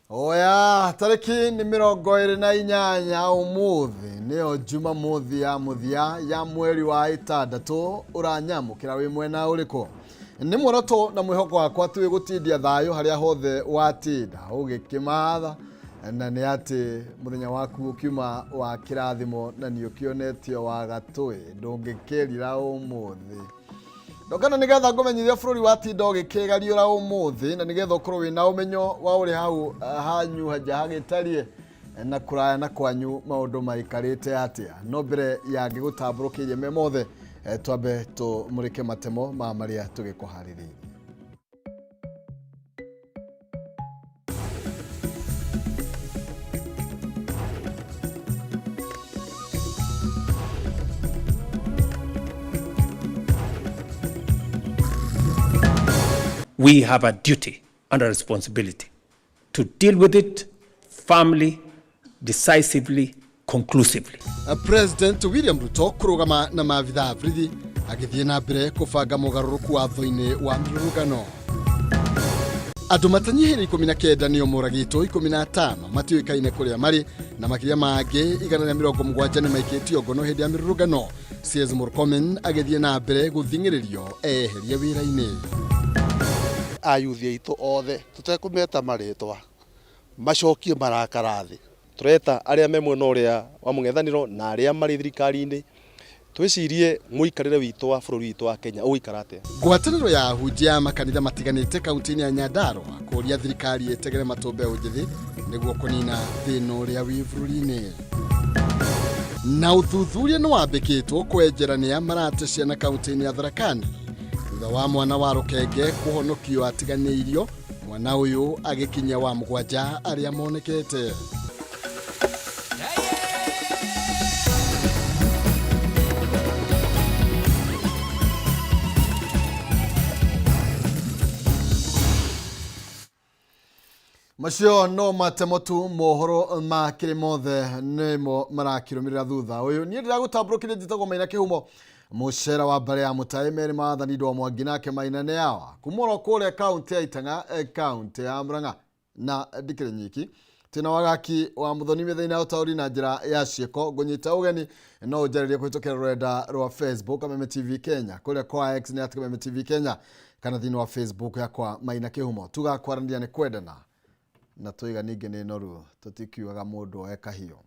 Oya, tarĩki nĩ 28 ũmũthĩ nĩyo Jumamothi ya mũthia ya mweri wa 6 ũranyamũkĩra wĩ mwena ũrĩkũ? Nĩ muoroto na mwĩhoko wakwa atĩ wĩgũtindia thayũ harĩa hothe watinda ũgĩkĩmatha, na nĩ atĩ mũthenya waku ũkiuma wa kĩrathimo na nĩ ũkĩonetio wa gatũĩ ndũngĩkĩrira ũmũthĩ. Ndokana nĩgetha ngũmenyithia bũrũri watinda ũgĩkĩgariũra ũmũthĩ, na nĩgetha ũkorwo wĩna ũmenyo wa ũrĩa hau hanyu hanja hagĩtariĩ na kũraya na kwanyu maũndũ maikarĩte atĩa. No mbere ya ngĩgũtambũrũkĩirie me mothe, twambe tũmũrĩke matemo ma marĩa tũgĩkũharĩrĩirie. We have a duty and a responsibility to deal with it firmly, decisively, conclusively. President William Ruto kũrũgama na maabitha a borithi agĩthiĩ na mbere kũbanga mũgarũrũku watho-inĩ wa mĩrũrũngano. Andũ matanyihĩire 19 nĩo moragĩtwo, 15 matiũĩkaine kũrĩa marĩ, na makĩria mangĩ 170 nĩ maikĩtio ngono hĩndĩ ya mĩrũrũngano. CS Murkomen agĩthiĩ na mbere gũthing'ĩrĩrio eyeherie wĩra-inĩ. Ayuthi aitũ othe tũtekũmeta marĩtwa macokie marakara thĩ. Tũreta arĩa me mwena ũrĩa wa mũng'ethanĩro na arĩa marĩ thirikari-inĩ twĩcirie mũikarĩre witũ wa bũrũri witũ wa Kenya ũgũikara atĩa. Ngwatanĩro ya ahunjia a makanitha matiganĩte kaunti-inĩ ya Nyandarua kũria thirikari ĩtegere matũ mbeũ njĩthĩ nĩguo kũnina thĩna ũrĩa wĩ bũrũri-inĩ. Na ũthuthuria nĩ wambĩkĩtwo kwenjerania marate ciana kaunti-inĩ ya Tharaka Nithi thutha wa mwana wa rũkenge kũhonokio atiganĩirio, mwana ũyũ agĩkinyia wa 7 arĩa monekete. Macio no matemo tu, mohoro ma kĩrĩ mothe nĩmo marakĩrũmĩrĩra thutha ũyũ. Niĩ ndĩragũtambũrũkĩria, njĩtagwo Maina Kĩhumo, mũcera wa mbarĩ ya Mũtaĩ merĩ maathani ndwa Mwangi nake Maina nĩ awa kuma oro kũrĩa kaunti ya Itang'a, kaunti ya Murang'a, na ndikĩrĩ nyiki twĩna wagaki wa Mũthoni mĩthenya ya ũtaũri na njĩra ya ciĩko. Ngũnyita ũgeni no ũnjarĩrie kũhĩtũkĩra rũrenda rwa Facebook Kameme TV Kenya, kũrĩa kwa X nĩ at Kameme TV Kenya, kana thĩinĩ wa Facebook yakwa Maina Kĩhumo. Tuga kwaranĩria nĩ kwendana na tũiga ningĩ nĩ noru, tũtikiugaga mũndũ oe kahiũ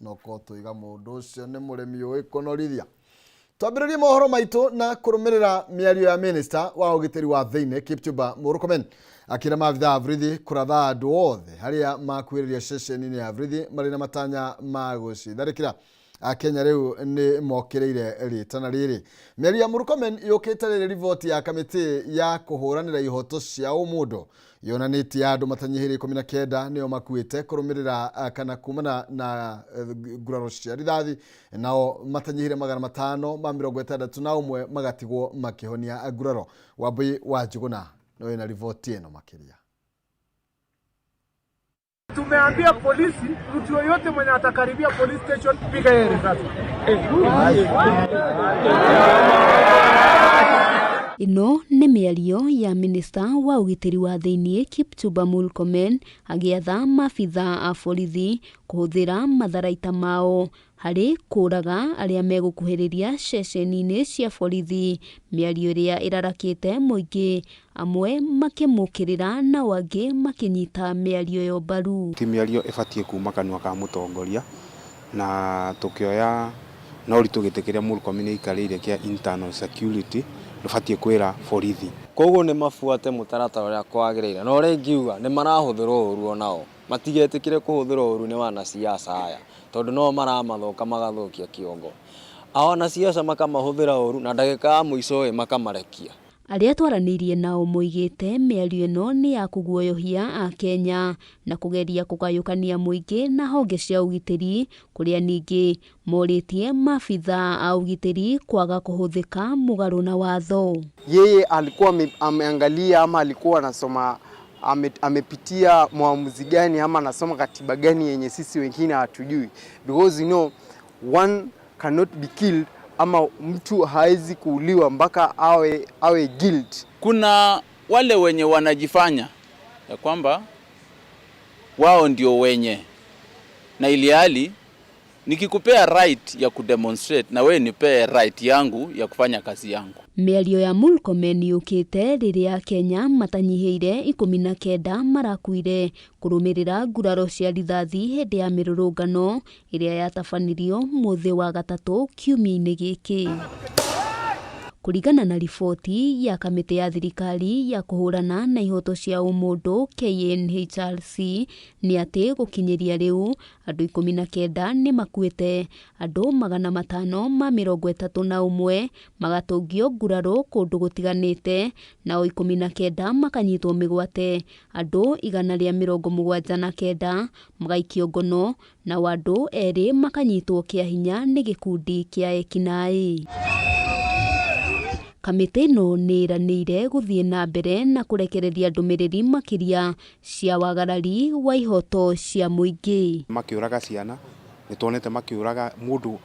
no ko tũiga mũndũ ũcio nĩ mũrĩmi ũĩ kũnorithia. Twambĩrĩrie mohoro maitũ na kũrũmĩrĩra mĩario ya minista wa ũgitĩri wa thĩinĩ Kipchumba Murkomen akĩra maabitha a borithi kũratha andũ othe harĩa makuhĩrĩria ceceni-inĩ ya borithi marĩ na matanya ma gũcitharĩkĩra. Akenya rĩu nĩ mokĩrĩire rĩtana rĩrĩ. Mĩario ya Murkomen yũkĩte rĩrĩ riboti ya kamĩtĩ ya kũhũranĩra ihoto cia ũmũndũ yonanĩtie andũ matanyihĩire 19 nĩo makuĩte kũrũmĩrĩra kana kumana na nguraro cia rithathi, nao matanyihĩire 561 magatigwo makĩhonia nguraro. Wambui wa Njũgũna nĩ wĩna riboti ĩno makĩria. Tumeambia polisi mtu yoyote mwenye atakaribia police station piga yeye risasi. Ĩno nĩ mĩario ya minista wa ũgitĩri wa thĩinĩ Kipchumba Murkomen agĩatha maabitha a borithi kũhũthĩra matharaita mao harĩ kũraga arĩa megũkuhĩrĩria ceceni-inĩ cia borithi, mĩario ĩrĩa ĩrarakĩte mũingĩ, amwe makĩmũkĩrĩra nao angĩ makĩnyita mĩario ĩyo mbaru. Ti mĩario ĩbatiĩ kuma kanua ka mũtongoria, na tũkĩoya na ũritũ gĩtĩ kĩrĩa Murkomen aikarĩire kĩa internal security, ndũbatiĩ kwĩra borithi. Koguo nĩ mabuate mũtaratara ũrĩa kwagĩrĩire, na ũrĩa ingiuga nĩ marahũthĩrwo ũru onao, matigetĩkĩre kũhũthĩrwo ũru nĩ wanasiasa aya, tondũ no maramathoka magathũkia kĩongo. A wanasiasa makamahũthĩra ũru na ndagĩka ya mũico ĩ makamarekia. Arĩa twaranĩirie nao moigĩte mĩario ĩno nĩ ya kũguoyohia Akenya na kũgeria kũgayũkania mũingĩ na honge cia ũgitĩri, kũrĩa ningĩ morĩtie maabitha a ũgitĩri kwaga kũhũthĩka mũgarũ na watho. Yeye alikuwa ameangalia ama alikuwa anasoma amepitia muamuzi gani ama anasoma katiba gani yenye sisi wengine hatujui, because one cannot be killed ama mtu haezi kuuliwa mpaka awe guilt. Kuna wale wenye wanajifanya ya kwamba Wao ndio wenye, na ilihali nikikupea right ya kudemonstrate na wewe nipee right yangu ya kufanya kazi yangu. Mĩario ya Murkomen yũkĩte rĩrĩa Kenya matanyihĩire 19 marakuire kũrũmĩrĩra nguraro cia rithathi hĩndĩ ya mĩrũrũngano ĩrĩa yatabanirio mũthĩ wa gatatũ kiumia-inĩ gĩkĩ. Kũringana na riboti ya kamĩtĩ ya thirikari ya kũhũrana na ihoto cia ũmũndũ KNHRC nĩ atĩ gũkinyĩria rĩu andũ 19 nĩ makuĩte, andũ 531 magatũngio nguraro kũndũ gũtiganĩte, nao 19 makanyitwo mĩgwate, andũ 179 magaikio ngono, nao andũ 2 makanyitwo kĩa hinya nĩ gĩkundi kĩa ekinaĩ. Kamĩtĩ ĩno nĩ ĩranĩire gũthiĩ na mbere na kũrekereria ndũmĩrĩri makĩria cia wagarari wa ihoto cia mũingĩ. Makĩũraga ciana, nĩ tuonete makĩũraga mũndũ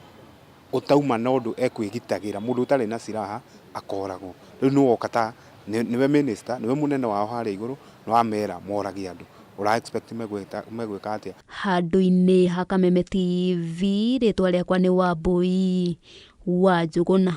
ũtauma na ũndũ ekwĩgitagĩra, mũndũ ũtarĩ na silaha akoragwo. Rĩu nĩ woka ta nĩwe minister, nĩwe mũnene wao harĩa igũrũ, nĩ wamera morage andũ. Ũra expect megwĩka atĩa? Handũ-inĩ ha Kameme TV, rĩtwa rĩakwa nĩ Wambui wa Njũgũna.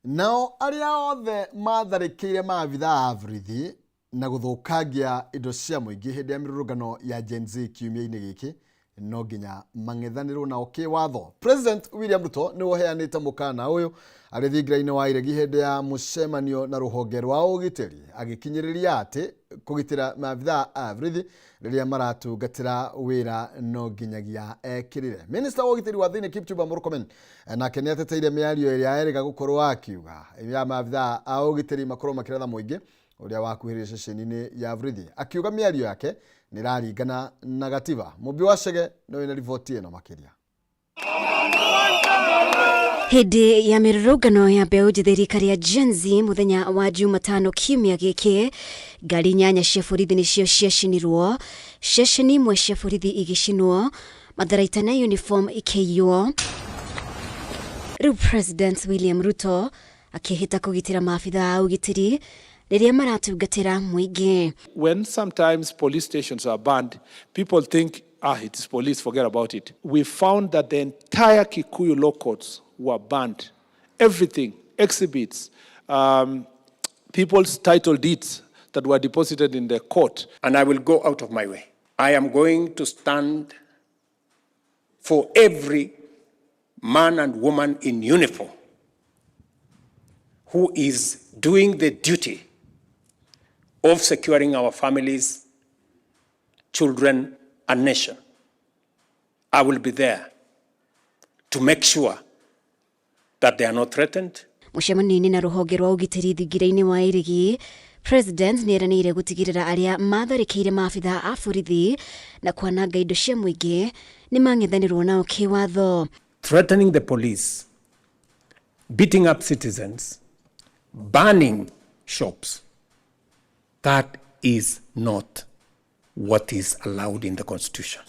Nao arĩa othe matharĩkĩire maabithaa a borithi na gũthũkangia indo cia mũingĩ hĩndĩ ya mĩrũrũngano ya Gen Z kiumia-inĩ gĩkĩ no nginya mang'ethanĩrwo nao kĩwatho. President William Ruto nĩwe ũheanĩte mũkana ũyũ arĩ thingira-inĩ wa iregi hĩndĩ ya mũcemanio na rũhonge rwa ũgitĩri, agĩkinyĩrĩria atĩ kũgitĩra maabithaa a borithi rĩrĩa maratungatĩra wĩra no nginyagia ekĩrĩre. Minister wa ũgitĩri wa thĩinĩ Kipchumba Murkomen nake nĩ ateteire mĩario ĩrĩa erĩga gũkorwo akiuga ya maabithaa a ũgitĩri makorwo makĩratha mũingĩ ũrĩa wakuhĩrĩria ceceni-inĩ ya borithi, akiuga mĩario yake nĩ ĩraringana na gatiba. Mũmbi wa Chege nĩ wĩna riboti ĩno makĩria. Hĩndĩ ya mĩrũrũngano ya mbeũ njĩthĩ rika rĩa Gen Z mũthenya wa Jumatano kiumia gĩkĩ, ngari 8 cia borithi nĩcio ciacinirwo, ceceni imwe cia borithi igĩcinwo, matharaita na uniform ikĩiywo. Rĩu President William Ruto akĩhĩta kũgitĩra maabithaa a ũgitĩri rĩrĩa maratungatĩra mũingĩ. When sometimes police stations are banned, people think, it is police, forget about it. We found that the entire Kikuyu law courts were banned. Everything, exhibits, people's title deeds that were deposited in the court. And I will go out of my way. I am going to stand for every man and woman in uniform who is doing the duty of securing our families, children, and nation. I will be there to make sure that they are not threatened. Mũcemanio-inĩ na rũhonge rwa ũgitĩri thingira-inĩ wa Iregi, President nĩ eranĩire gũtigĩrĩra arĩa matharĩkĩire maabithaa a borithi na kwananga indo cia mũingĩ nĩ mang'ethanĩrwo nao kĩwatho. Threatening the police, beating up citizens, burning shops, that is not what is allowed in the Constitution.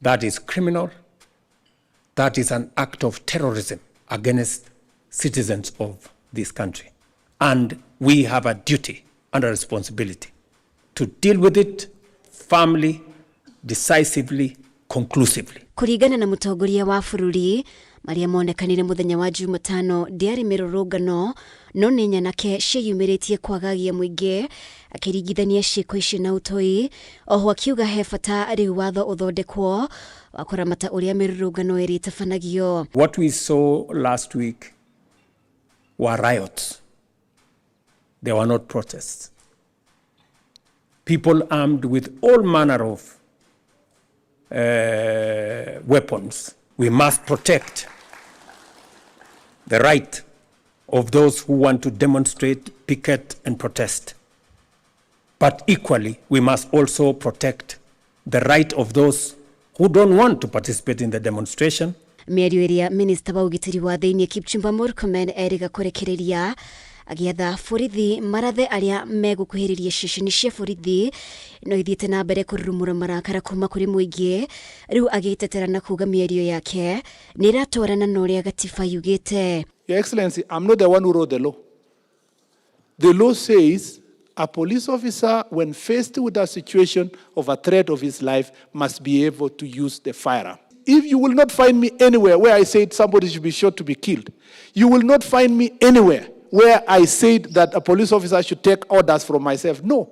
That is criminal. That is an act of terrorism against citizens of this country. And we have a duty and a responsibility to deal with it firmly, decisively, conclusively. Kũringana na mũtongoria wa bũrũri, marĩa monekanire mũthenya wa Jumatano ndĩarĩ mĩrũrũngano no nĩ nyanake ciĩyumĩrĩtie kwagagia mũingĩ, akĩringithania ciĩko icio na ũtoi. Oho akiuga he bata rĩu watho ũthondekwo wa kũramata ũrĩa mĩrũrũngano ĩrĩtabanagio. What we saw last week were riots. They were not protests. People armed with all manner of weapons. We must protect the right of those who want to demonstrate, picket, and protest. But equally, we must also protect the right of those who don't want to participate in the demonstration. Mĩario ĩrĩa Minister wa ũgitĩri wa thĩinĩ Kipchumba Murkomen erĩga kũrekereria agĩatha borithi marathe arĩa megũkuhĩrĩria ceceni cia borithi no ithiĩte na mbere kũrurumũra marakara kuma kũrĩ mũingĩ. Rĩu agĩtetera na kuga mĩario yake nĩ ĩratwarana na ũrĩa gatiba yugĩte. Your Excellency, I'm not the one who wrote the law. The law says A police officer, when faced with a situation of a threat of his life, must be able to use the firearm. If you will not find me anywhere where I said somebody should be shot to be killed, you will not find me anywhere where I said that a police officer should take orders from myself. No,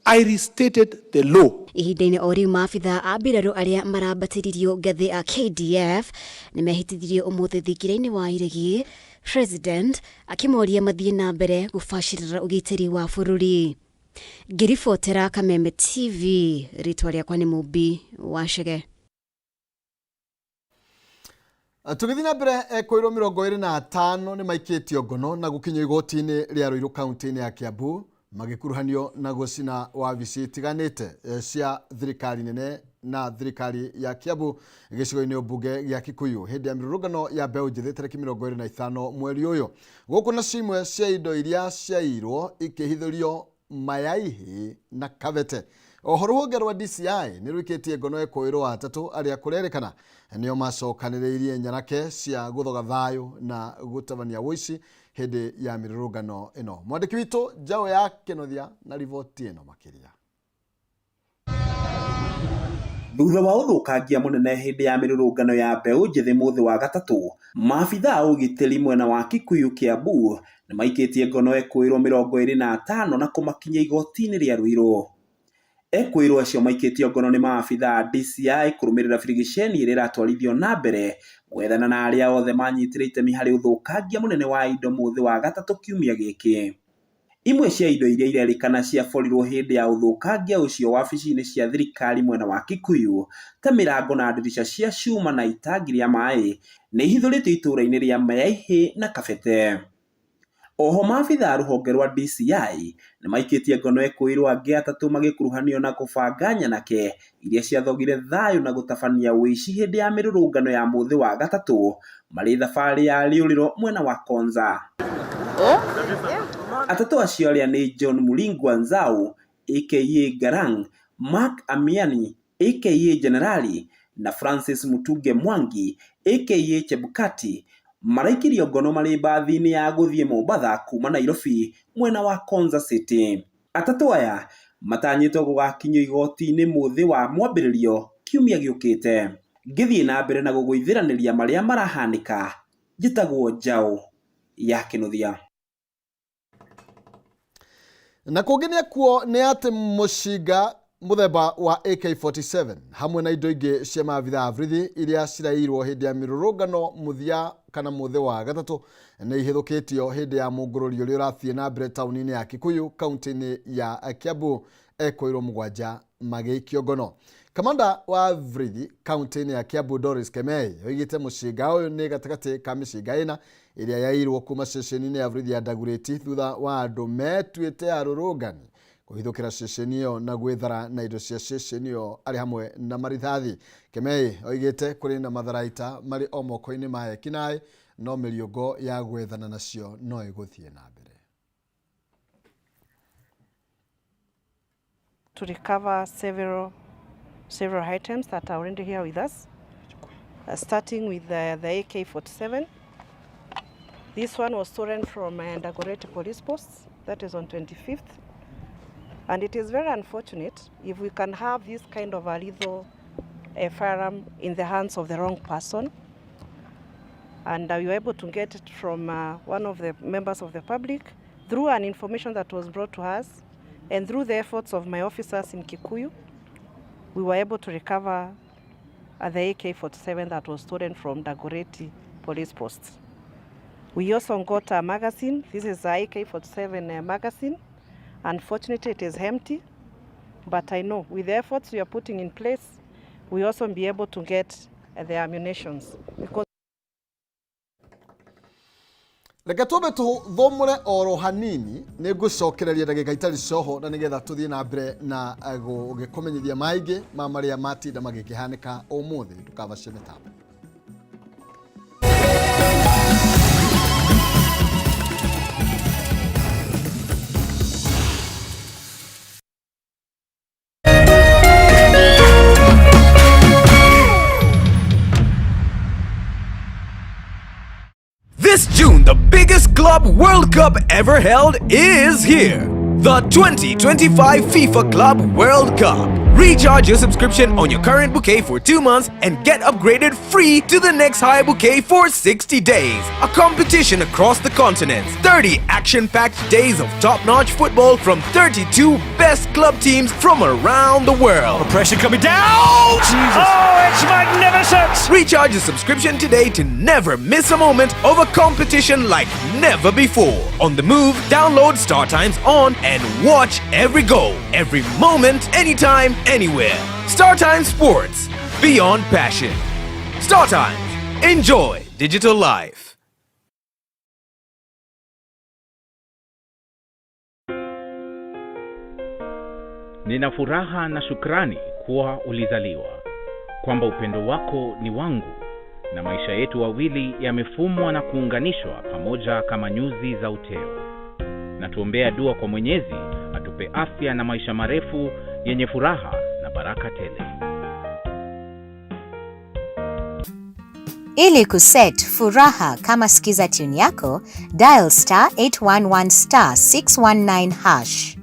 I restated the law. Ihinda-inĩ o rĩu maabitha a mbirarũ arĩa marambatĩririo ngathĩ a KDF nĩmehĩtithirio ũmũthĩ thingira-inĩ wa iregi President akĩmoria mathiĩ na mbere gũbacĩrĩra ũgitĩri wa bũrũri. Ngĩribotera Kameme TV, rĩtwa rĩakwa nĩ Mũmbi wa Chege. Tũgĩthiĩ na mbere, ekũirwo 25 nĩ maikĩtio ngono na gũkinyio igoti-inĩ rĩa Ruiru kaunti-inĩ ya Kiambu magĩkuruhanio na gũcina wabici itiganĩte cia thirikari nene na thirikari ya Kiambu gĩcigo-inĩ mbunge gĩa Kikuyu hĩndĩ ya mĩrũrũngano ya mbeũ njĩthĩ tarĩki 25 mweri ũyũ. Gũkũ nacio imwe cia indo iria ciairwo ikĩhithũrio Mayaihi na Kabete. Oho rũhonge rwa DCI nĩ rwikĩtie ngono ekũĩrwo atatũ arĩa kũrerĩkana nĩo macokanĩrĩirie nyanake cia gũthoga thayũ na gũtabania ũici hĩndĩ ya mĩrũrũngano ĩno. Mwandĩki witũ Njaũ ya Kĩnuthia na riboti ĩno makĩria. Thutha wa ũthũkangia mũnene hĩndĩ ya mĩrũrũngano ya mbeũ njĩthĩ mũthĩ wa gatatũ, maabitha a ũgitĩri mwena wa Kikuyu Kiambu nĩmaikĩtie ngono ekũĩrwo 25 na kũmakinyia igoti-inĩ rĩa Ruiru. Ekũĩrwo acio maikĩtio ngono nĩ maabitha a DCI kũrũmĩrĩra birigiceni ĩrĩa ĩratwarithio na mbere gwethana na arĩa othe manyitire itemi harĩ ũthũkangia mũnene wa indo mũthĩ wa gatatũ kiumia gĩkĩ. Imwe cia indo iria irerĩkana ciaborirwo hĩndĩ ya ũthũkangia ũcio wabici-inĩ cia thirikari mwena wa Kikuyu ta mĩrango na ndirica cia cuma na itangi rĩa maĩ nĩ ihithũrĩtio itũũra-inĩ rĩa Mayaihi na Kabete. Oho maabitha a rũhonge rwa DCI nĩmaikĩtie ngono ekũĩrwo angĩ atatũ magĩkuruhanio na kũbanga nyanake iria ciathogire thayũ na gũtabania ũici hĩndĩ ya mĩrũrũngano ya mũthĩ wa gatatũ marĩ thabarĩ ya rĩũrĩro mwena wa Konza. Atatũ acio arĩa nĩ John Muringwa Nzau aka Garang, Mark Amiani aka Generali na Francis Mutunge Mwangi aka Chebukati maraikirio ngono marĩ mbathi-inĩ ya gũthiĩ Mombatha kuma Nairobi mwena wa Konza City. Atatũ aya matanyĩtwo gũgakinyio igoti-inĩ mũthĩ wa mwambĩrĩrio kiumia gĩũkĩte. Ngĩthiĩ na mbere na gũgũithĩranĩria marĩa marahanĩka, njĩtagwo Njaũ ya Kĩnuthia. Na kũngĩ nĩ akuo nĩ atĩ mũcinga mũthemba wa AK47 hamwe na indo ingĩ cia maabitha a borithi iria cirairwo hĩndĩ ya mĩrũrũngano mũthia kana mũthĩ wa gatatũ nĩ ihĩthũkĩtio hĩndĩ ya mũngũrũri ũrĩa ũrathiĩ na mbere taũni-inĩ ya Kikuyu kaunti-inĩ ya Kiambu ekũirwo 7 magĩikio ngono. Kamanda wa borithi kaunti-inĩ ya Kiambu Doris Kemei oigĩte mũcinga ũyũ nĩ gatagatĩ ka mĩcinga ĩna ĩrĩa yairwo kuma ceceni-inĩ ya borithi ya Dagoretti thutha wa andũ metuĩte arũrũngani kũhithũkĩra ceceni ĩyo na gwĩthara na indo cia ceceni ĩyo arĩ hamwe na marithathi. Kemei oigĩte kũrĩ na matharaita marĩ o moko-inĩ ma ekinaĩ no mĩriũngo ya gwethana nacio no ĩgũthiĩ na mbere. To recover several items that are already here with us, starting with the AK-47. This one was stolen from Dagoretti police post, that is on 25th. And it is very unfortunate if we can have this kind of a lethal firearm in the hands of the wrong person. And we were able to get it from one of the members of the public through an information that was brought to us, and through the efforts of my officers in Kikuyu, we were able to recover the AK-47 that was stolen from Dagoretti police post. We also got a magazine. This is a AK-47 magazine. Unfortunately, it is empty, but I know with the efforts we are putting in place, we also be able to get the ammunitions. Because Reke twambe tũthomore oro hanini nĩ ngũcokereria ndagĩka itarĩ coho na nĩgetha tũthiĩ na mbere na gũgĩkũmenyithia maingĩ ma marĩa matinda magĩkĩhanĩka ũmũthĩ. Ndũkabacie mĩtambo. This June, the biggest club World Cup ever held is here. The 2025 FIFA Club World Cup. Recharge your subscription on your current bouquet for 2 months and get upgraded free to the next higher bouquet for 60 days. A competition across the continents. 30 action packed days of top notch football from 32 best club teams from around the world. The pressure coming down! Oh, it's magnificent! Recharge your subscription today to never miss a moment of a competition like never before. On the move, download Star Times On and watch every goal, every moment, anytime, anywhere. Star Times Sports, beyond passion. Star Times, enjoy digital life. Nina furaha na shukrani kuwa ulizaliwa, kwamba upendo wako ni wangu na maisha yetu wawili yamefumwa na kuunganishwa pamoja kama nyuzi za uteo. Na tuombea dua kwa Mwenyezi atupe afya na maisha marefu yenye furaha na baraka tele. Ili kuset Furaha kama skiza tune yako, dial *811*619#.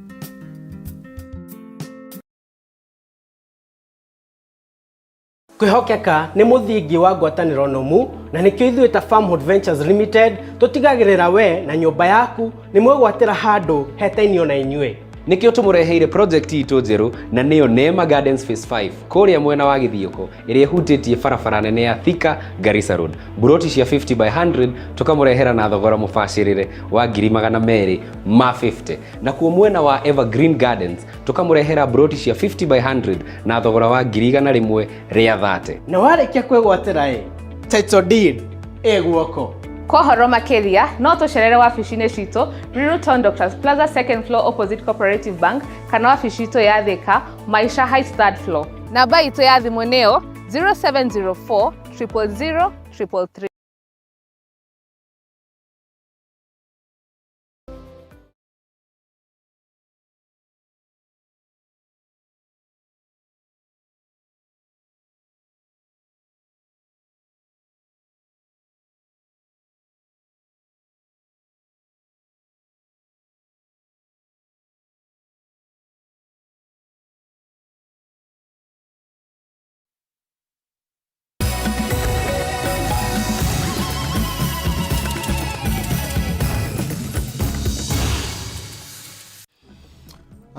Kwĩhokeka nĩ mũthingi wa ngwatanĩro nũmu na nĩkĩo ithuĩ ta Farmhold Ventures Limited tũtigagĩrĩra we na nyũmba yaku nĩ mwegwatĩra handũ hetainio na inyuĩ. Nĩkĩo tũmũreheire project itũ njerũ na nĩyo Neema Gardens Phase 5 kũrĩa mwena wa Gĩthiũkũ, ĩrĩa ĩhutĩtie barabara nene ya Thika Garissa Road. Buroti cia 50 by 100 tũkamũrehera na thogora mũbacĩrĩre wa 250,000. Nakuo mwena wa Evergreen Gardens tũkamũrehera buroti cia 50 by 100 na thogora wa 130,000. Na warĩkia kwĩgwatĩra ĩ title deed ĩ guoko. Kwa ũhoro makĩria no tũcerere wabici-inĩ citũ Ruiru Town, Doctors Plaza, second floor, opposite Cooperative Bank, kana wabici itũ ya Thika, Maisha Heights, third floor. Namba itũ ya thimũ nĩyo 0704 000 333.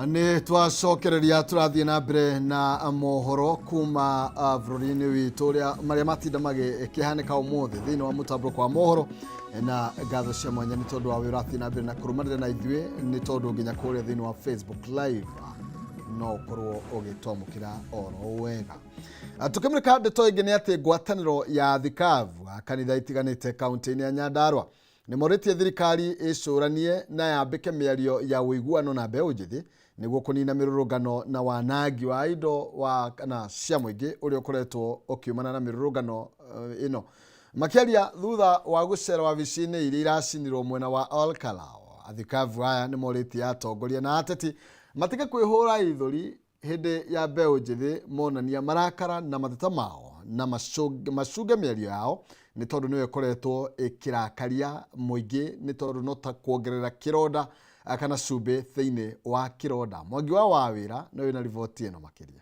Nĩ twacokereria, tũrathiĩ na mbere na mohoro kuma bũrũri-inĩ witũ ũrĩa marĩa matinda magĩkĩhanĩka ũmũthĩ thĩinĩ wa mũtambũrũko wa mohoro, na ngatho cia mwanya nĩ tondũ wa wĩ ũrathiĩ na mbere na kũrũmanĩra na ithuĩ, nĩ tondũ nginya kũrĩa thĩinĩ wa Facebook Live no ũkorwo ũgĩtwamũkĩra oro wega. Tũkĩmũrĩka ndeto ĩngĩ nĩ atĩ ngwatanĩro ya thikabu kanitha itiganĩte kaunti-inĩ ya Nyandarua nĩ morĩtie thirikari ĩcũranie na yambĩke mĩario ya ũiguano na mbeũ njĩthĩ nĩguo kũnina mĩrũrũngano na wanangi wa indo wa kana cia mũingĩ ũrĩa ũkoretwo ũkiumana na mĩrũrũngano ĩno. Makĩaria thutha wa gũcera wabici-inĩ iria iracinirwo mwena wa Olkalou, athikabu aya nĩ morĩtie atongoria na ateti matige kwĩhũra ithũri hĩndĩ ya mbeũ njĩthĩ monania marakara na mateta mao na macunge mĩario yao, nĩ tondũ nĩyo ĩkoretwo ĩkĩrakaria mũingĩ, nĩ tondũ no ta kuongerera kĩronda kana cumbĩ thĩinĩ wa kĩronda. Mwangi wa Wawĩra no wĩna riboti ĩno makĩria.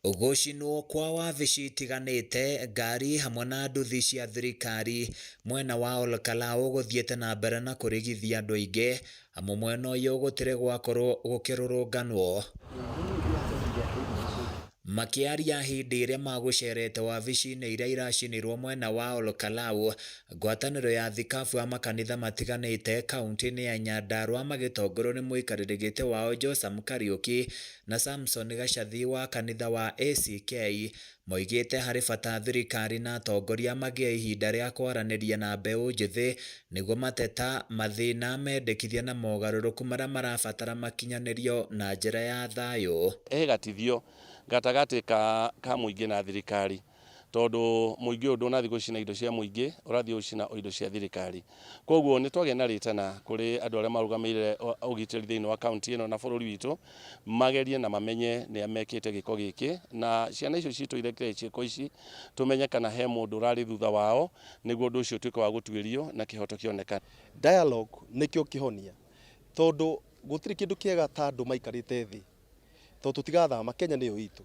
Gũcinwo kwa wabici itiganĩte, ngari hamwe na nduthi cia thirikari mwena wa Olkalou gũthiĩte na mbere na kũrigithia andũ aingĩ, amu mwena ũyũ gũtirĩ gwakorwo gũkĩrũrũnganwo. Makĩaria hĩndĩ ĩrĩa magũcerete wabici-inĩ iria iracinirwo mwena wa Olkalou, ngwatanĩro ya thikabu ya makanitha matiganĩte kaunti-inĩ ya Nyandarua magĩtongorio nĩ mũikarĩri gĩtĩ wao Josam Kariuki na Samson Gacathi wa kanitha wa ACK moigĩte harĩ bata thirikari na atongoria magĩe ihinda rĩa kwaranĩria na mbeũ njĩthĩ nĩguo mateta, mathĩna, mendekithia na mogarũrũku marĩa marabatara makinyanĩrio na njĩra ya thayũ. He gatithio gatagatĩ ka mũingĩ na thirikari, tondũ mũingĩ ũyũ ndũnathiĩ gũcina indo cia mũingĩ, ũrathiĩ gũcina o indo cia thirikari. Koguo nĩ twagĩa na rĩtana kũrĩ andũ arĩa marũgamĩrĩire ũgitĩri thĩinĩ wa kaunti ĩno na bũrũri witũ, magerie na mamenye nĩa mekĩte gĩko gĩkĩ, na ciana icio citũ irekire ciĩko ici tũmenye kana he mũndũ ũrarĩ thutha wao, nĩguo ũndũ ũcio ũtuĩke wa gũtuĩrio na kĩhoto kĩonekane. Dialogue nĩkĩo kĩhonia. Tondu gutiri kindu kiega ta andu maikarite thi. Tondu tutigathama, Kenya niyo itu.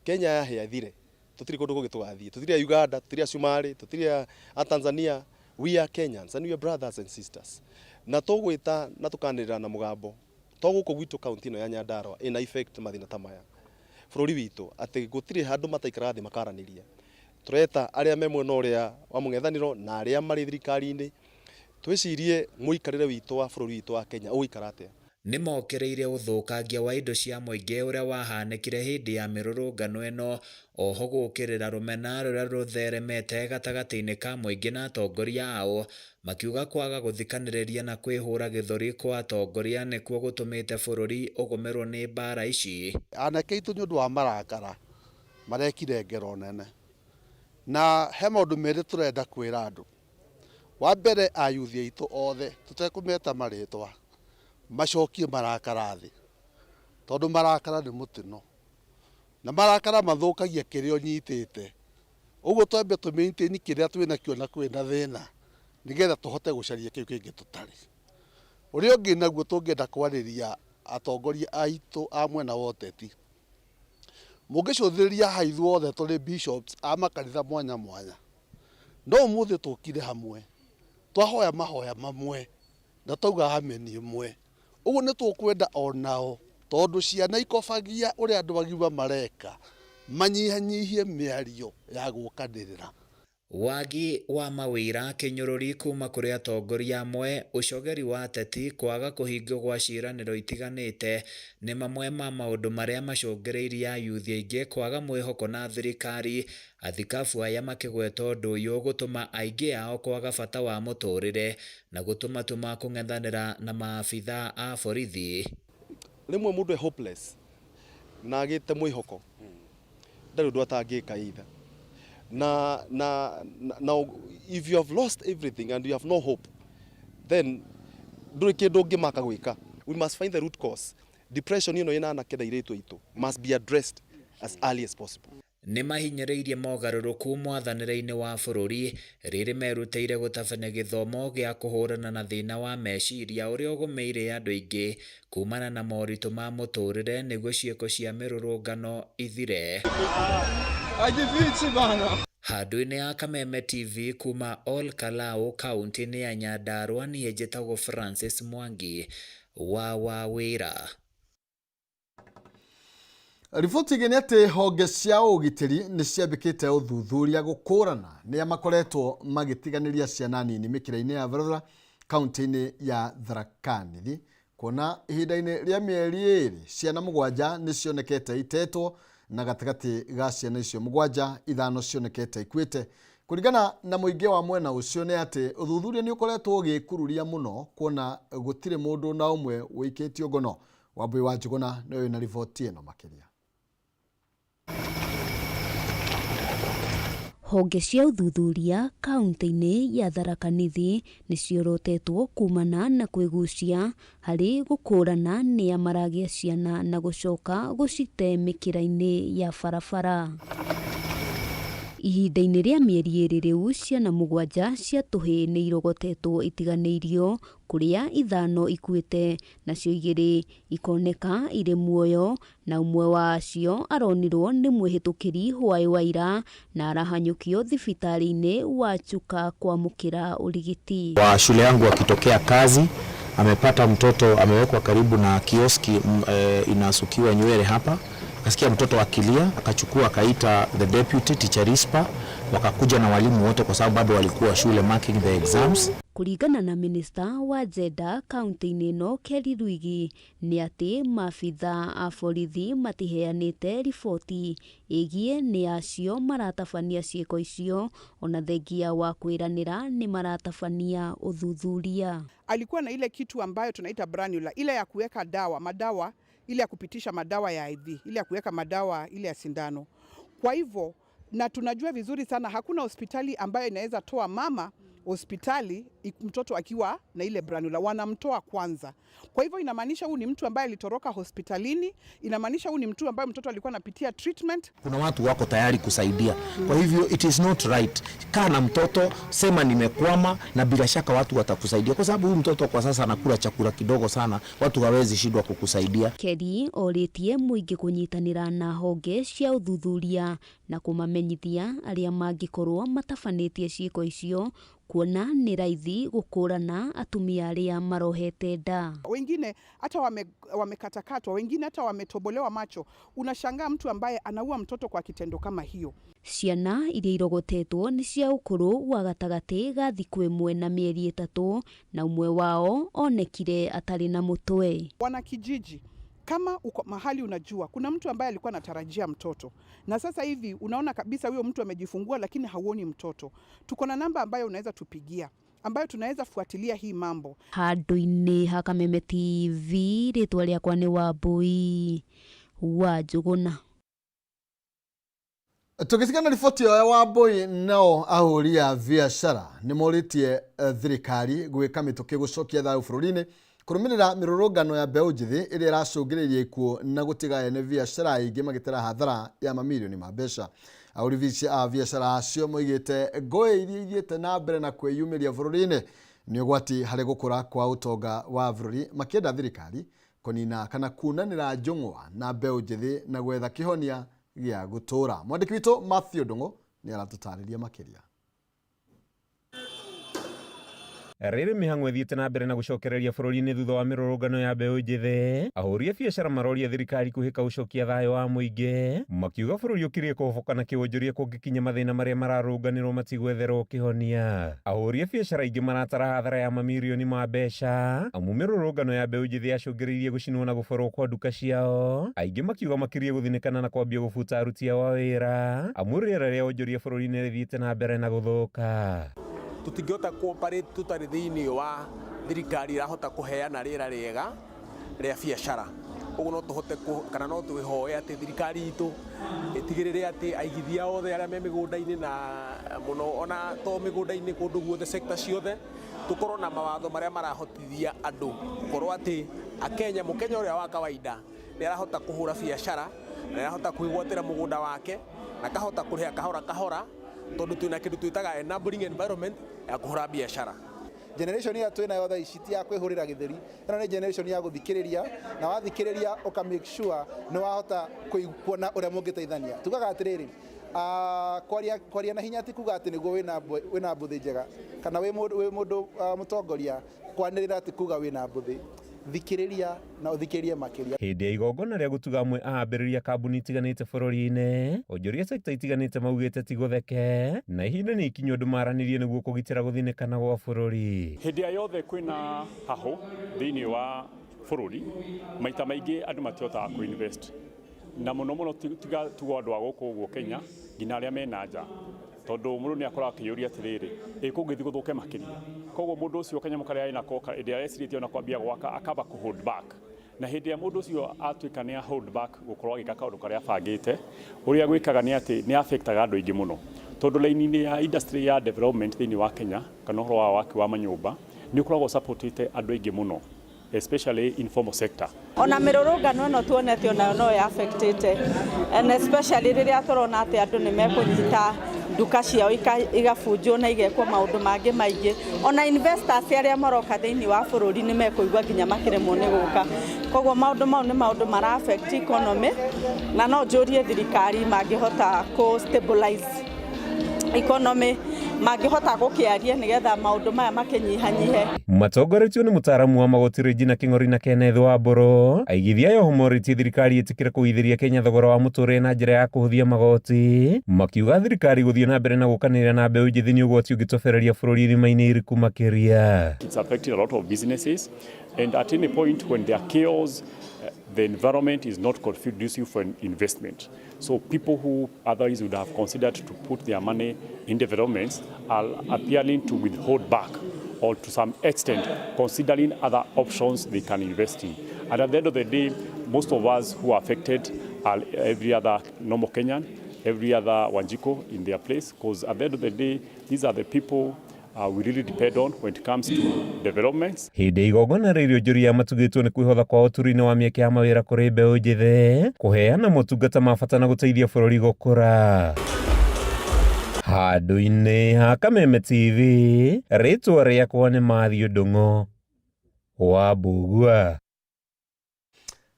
Kenya yahĩa thire. Tutiri kundu kungi tugathie. Tutiri a Uganda, tutiri a Somali, tutiri a Tanzania. We are Kenyans and we are brothers and sisters. Na tugwita na tukanirira na mugambo. To guku gwitu kaunti ino ya Nyandarua ina effect mathina ta maya. Bururi witu ati gutiri handu mataikara thi makaraniria. Tureta aria me mwena uria wa mung'ethaniro na aria mari thirikari-ini twicirie muikarire witu wa bururi witu wa Kenya uguikara atia. Nĩ mokĩrĩire ũthũkangia wa indo cia mũingĩ ũrĩa wahanĩkire hĩndĩ ya mĩrũrũngano ĩno, oho gũkĩrĩra rũmena rũrĩa rũtheremete gatagatĩ-inĩ ka mũingĩ na atongoria ao, makiuga kwaga gũthikanĩrĩria na kwĩhũra gĩthũri kwa atongoria nĩkuo gũtũmĩte bũrũri ũgũmĩrwo nĩ mbara ici. Anake aitũ nĩ ũndũ wa marakara marekire ngero nene, na he maũndũ merĩ tũrenda kwĩra andũ. Wa mbere, ayuthi aitũ othe tũtekũmeta marĩtwa macokie marakara thĩ, tondũ marakara nĩ mũtino na marakara mathũkagia kĩrĩa ũnyitĩte. Ũguo twambe tũ maintain kĩrĩa twĩnakĩo na kwĩna thĩna nĩgetha tũhote gũcaria kĩu kĩngĩ tũtarĩ. Ũrĩa ũngĩ naguo tũngĩenda kwarĩria atongoria aitũ a mwena wa ũteti, mũngĩcũthĩrĩria haha ithuothe tũrĩ bishops a makanitha mwanya mwanya, no ũmũthĩ tũkire hamwe twahoya mahoya mamwe na twauga ameni ĩmwe. Ũguo nĩ tũkwenda onao, tondũ ciana ikobagia ũrĩa andũ agima mareka, manyihanyihie mĩario ya gũkanĩrĩra. Wagi wa mawĩra, kĩnyũrũri kuma kũrĩ atongoria amwe, ũcogeri wa ateti, kwaga kũhingio gwa ciĩranĩro itiganĩte nĩ mamwe ma maũndũ marĩa macũngĩrĩirie ayuthi aingĩ kwaga mwĩhoko na thirikari. Athikabu aya makĩgweta ũndũ ũyũ gũtũma aingĩ ao kwaga bata wa mũtũrĩre na gũtũma tuma kũng'ethanĩra na maabitha a borithi. Rĩmwe mũndũ e hopeless na agĩte mwĩhoko, ndarĩ ũndũ atangĩka either. Na if you have lost everything and you have no hope, then ndũrĩ kĩndũ ũngĩmaka gwĩka. We must find the root cause. Depression ĩno ĩna anake na airĩtu aitũ must be addressed as early as possible. Nĩ mahinyĩrĩirie mogarũrũku mwathanĩre-inĩ wa bũrũri rĩrĩ merutĩire gũtabania gĩthomo gĩa kũhũrana na thĩna wa meciria ũrĩa ũgũmĩire andũ aingĩ kumana na moritũ ma mũtũrĩre nĩguo ciĩko cia mĩrũrũngano ithire. Handũ-inĩ ya Kameme TV kuma Ol Kalou kaunti-inĩ ya Nyandarua, niĩ njĩtagwo Francis Mwangi wa Wawĩra. Riboti ĩngĩ nĩ atĩ honge cia ũgitĩri nĩ ciambĩkĩte ũthuthuria gũkũrana nĩa makoretwo magĩtiganĩria ciana nini mĩkĩra-inĩ ya barabara kaunti-inĩ ya Tharaka Nithi, kuona ihinda-inĩ rĩa mĩeri 2 ciana 7 nĩ cionekete itetwo, na gatagatĩ ga ciana icio 7 5 cionekete ikuĩte. Kũringana na mũingĩ wa mwena ũcio nĩ atĩ ũthuthuria nĩ ũkoretwo ũgĩkururia mũno kuona gũtirĩ mũndũ na ũmwe wĩikĩtio ngono. Wambui wa Njũgũna nĩwe wĩna riboti ĩno makĩria. Honge cia ũthuthuria kaunti-inĩ ya Tharaka Nithi nĩ ciorotetwo kumana na kwĩgucia harĩ gũkũrana nĩa maragĩa ciana na gũcoka gũcite mĩkĩra-inĩ ya barabara. Ihinda-inĩ rĩa mĩeri 2 rĩu, ciana 7 cia tũhĩĩ nĩ irogotetwo itiganĩirio, kũrĩa 5 ikuĩte nacio 2 ikoneka irĩ muoyo, na ũmwe wacio aronirwo nĩ mwĩhĩtũkĩri hwaĩ wa ira na arahanyũkio thibitarĩ-inĩ wa Chuka kwamũkĩra ũrigiti. Wa shule yangu akitokea kazi amepata mtoto amewekwa karibu na kioski inasukiwa nywele hapa, akasikia mtoto akilia, akachukua akaita the deputy teacher Rispa, wakakuja na walimu wote kwa sababu bado walikuwa shule marking the exams. Kũringana na minista wa Jenda kaunti-inĩ ĩno Kerry Rwigi nĩ atĩ maabitha a borithi matiheanĩte riboti ĩgiĩ nĩ acio maratabania ciĩko icio, ona thengia wa kwĩranĩra nĩ maratabania ũthuthuria. Alikuwa na ile kitu ambayo tunaita branula, ile ya kuweka dawa, madawa, ile ya kupitisha madawa ya IV, ile ya kuweka madawa ile ya sindano. Kwa hivyo, na tunajua vizuri sana hakuna hospitali ambayo inaweza toa mama hospitali mtoto akiwa na ile branula, wanamtoa kwanza. Kwa hivyo inamaanisha huyu ni mtu ambaye alitoroka hospitalini, inamaanisha huyu ni mtu ambaye mtoto alikuwa anapitia treatment. Kuna watu wako tayari kusaidia, kwa hivyo it is not right. Kaa na mtoto, sema nimekwama, na bila shaka watu watakusaidia, kwa sababu huyu mtoto kwa sasa anakula chakula kidogo sana, watu hawezi shindwa kukusaidia. Keri orĩtie mũingĩ kũnyitanĩra na honge cia ũthuthuria na kũmamenyithia arĩa mangĩkorwo matabanĩtie ciĩko icio kuona nĩ raithi gũkũrana atumia arĩa marohete nda. Wengine hata wamekatakatwa, wengine hata wametobolewa macho. Unashangaa mtu ambaye anaua mtoto kwa kitendo kama hiyo. Ciana iria irogotetwo nĩ cia ũkũrũ wa gatagatĩ ga thikũ ĩmwe na mĩeri 3 na ũmwe wao onekire atarĩ na mũtwe. Wanakijiji, kama uko mahali unajua kuna mtu ambaye alikuwa anatarajia mtoto na sasa hivi unaona kabisa huyo mtu amejifungua lakini hauoni mtoto, tuko na namba ambayo unaweza tupigia, ambayo tunaweza fuatilia hii mambo. Handũ-inĩ ha Kameme TV, rĩtwa rĩakwa nĩ Wambui wa Njũgũna. Tũgĩtigana riboti ĩyo ya Wambui, nao ahũri a biacara nĩ morĩtie thirikari gwĩka mĩtũkĩ gũcokia thayũ bũrũri-inĩ kũrũmĩrĩra mĩrũrũngano ya mbeũ njĩthĩ ĩrĩa ĩracũngĩrĩirie ikuũ na gũtiga ene biacara aingĩ magĩtera hathara ya mamirioni ma mbeca. Ahũri a biacara acio moigĩte ngũĩ iria ithiĩte na mbere na kwĩyumĩria bũrũri-inĩ nĩ ũgwati harĩ gũkũra kwa ũtonga wa bũrũri, makĩenda thirikari kũnina kana kunanĩra njũng'wa na mbeũ njĩthĩ na gwetha kĩhonia gĩa gũtũũra. Mwandĩki witũ Matthew Ndung'u nĩ aratũtarĩria makĩria. Rĩrĩ mĩhang'o ĩthiĩte na mbere na gũcokereria bũrũri-inĩ thutha wa mĩrũrũngano ya mbeũ njĩthĩ, ahũri a biacara maroria thirikari kwĩhĩka gũcokia thayũ wa mũingĩ, makiuga bũrũri ũkirie kũhoboka na kĩwonjoria kũngĩkinya mathĩna marĩa mararũnganĩrwo matigwetherwo kĩhonia. Ahũri a biacara aingĩ maratara hathara ya mamirioni ma mbeca, amu mĩrũrũngano ya mbeũ njĩthĩ yacũngĩrĩirie gũcinwo na gũborwo kwa nduka ciao, aingĩ makiuga makirie gũthinĩkana na kwambia gũbuta aruti ao a wĩra, amu rĩera rĩa wonjoria bũrũri-inĩ rĩthiĩte na mbere na gũthũka. Tũtingĩhota kũoperate tũtarĩ thĩinĩ wa thirikari ĩrahota kũheana rĩera rĩega rĩa biacara. Ũguo no tũhote kana no twĩhoe atĩ thirikari itũ ĩtigĩrĩre atĩ aigithia othe arĩa me mĩgũnda-inĩ na mũno ona to mĩgũnda-inĩ kũndũ guothe sector ciothe tũkorwo na mawatho marĩa marahotithia andũ gũkorwo atĩ Akenya, mũkenya ũrĩa wa kawaida nĩ arahota kũhũra biacara na nĩ arahota kwĩgwatĩra mũgũnda wake na akahota kũrĩha kahora kahora tondũ twĩna kĩndũ twĩtaga enabling environment ya kũhũra biacara. Generation ĩrĩa twĩ nayo thaa ici ti ya kwĩhũrĩra gĩtheri, ĩno nĩ generation ya gũthikĩrĩria, na wathikĩrĩria ũka make sure nĩ wahota kuona ũrĩa mũngĩteithania. Tugaga atĩrĩrĩ, kwaria na hinya ti kuga atĩ nĩguo wĩna mbũthĩ njega, kana wĩ mũndũ mũtongoria, kwanĩrĩra ti kuga wĩna mbũthĩ. Thikĩrĩria na ũthikĩrĩrie makĩria. Hĩndĩ ya igongona rĩa gũtuga amwe a ambĩrĩria kambuni itiganĩte bũrũri-inĩ, onjoria sekta itiganĩte maugĩte ti gũtheke na ihinda nĩ ikinyu andũ maranĩrie nĩguo kũgitĩra gũthinĩkana gwa bũrũri. Hĩndĩ ĩrĩa yothe kwĩna hahũ thĩinĩ wa bũrũri, maita maingĩ andũ matihotaga kũ-invest. Na mũno mũno tiga tu andũ a gũkũ ũguo Kenya, nginya arĩa mena nja. Tondũ mũndũ nĩ akoragwo akĩyũria atĩrĩrĩ, ĩ kũngĩthiĩ gũthũke makĩria. Koguo mũndũ ũcio kanyamũ karĩa enako hĩndĩ ĩrĩa ecirĩtie ona kwambia gwaka akamba kũ hold back. Na hĩndĩ ĩrĩa mũndũ ũcio atuĩka nĩ a hold back gũkorwo agĩka kaũndũ karĩa abangĩte, ũrĩa gwĩkaga nĩ atĩ nĩ affectaga andũ aingĩ mũno. Tondũ raini-inĩ ya industry ya development thĩinĩ wa Kenya, kana ũhoro wa waki wa manyũmba, nĩ ũkoragwo supportĩte andũ aingĩ mũno, especially informal sector. Ona mĩrũrũngano ĩno tuonete onayo no ya affectĩte, and especially rĩrĩa tũrona atĩ andũ nĩ mekũnyita nduka ciao igabunjwo na igekwo maũndũ mangĩ maingĩ. Ona investors arĩa maroka thĩinĩ wa bũrũri nĩ mekũigua nginya makĩremwo nĩ gũka. Koguo maũndũ mau nĩ maũndũ mara affect economy, na no njũrie thirikari mangĩhota kũ stabilize economy, mangĩhota gũkĩaria nĩgetha maũndũ maya makĩnyihanyihe. Matongoretio nĩ mũtaaramu wa magoti Regina King'ori na Kenneth Wambũrũ, aigithia aya oho morĩtie thirikari ĩtĩkĩre kũgũithĩria Kenya thogora wa mũtũrĩre na njĩra ya kũhũthia magoti, makiuga thirikari gũthiĩ na mbere na gũkanĩrĩra na mbeũ njĩthĩ nĩ ũgwati ũngĩtobereria bũrũri irima-inĩ iriku makĩria. It's affecting a lot of businesses, and at any point when there are chaos, the environment is not conducive for investment. So people who otherwise would have considered to put their money in developments are appearing to withhold back or to some extent considering other options they can invest in. And at the end of the day, most of us who are affected are every other normal Kenyan, every other Wanjiko in their place, because at the end of the day, these are the people we really depend on when it comes to developments. Hĩndĩ ya igongona rĩa rĩonjoria matugĩtwo nĩ kwĩhotha kwa ũturi-inĩ wa mĩeke ya mawĩra kũrĩ mbeũ njĩthĩ, kũheana motungata ma bata na gũteithia bũrũri gũkũra. Handũ-inĩ ha Kameme TV, rĩtwa rĩakwa nĩ Matthew Ndung'u wa Mbugua.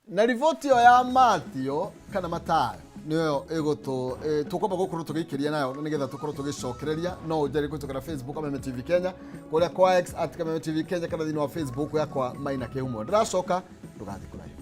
Na riboti ĩyo ya Matthew kana Matayo nĩyo ĩgũtũ tũkwamba gũkorwo tũgĩikĩria nayo na nĩgetha tũkorwo tũgĩcokereria. No ũnjari kũhĩtũkĩra Facebook Kameme TV Kenya, kũrĩa kwa X at Kameme TV Kenya, kana thĩinĩ wa Facebook yakwa Maina Kĩhumo. Ndĩracoka, ndũgathiĩ kũraihu.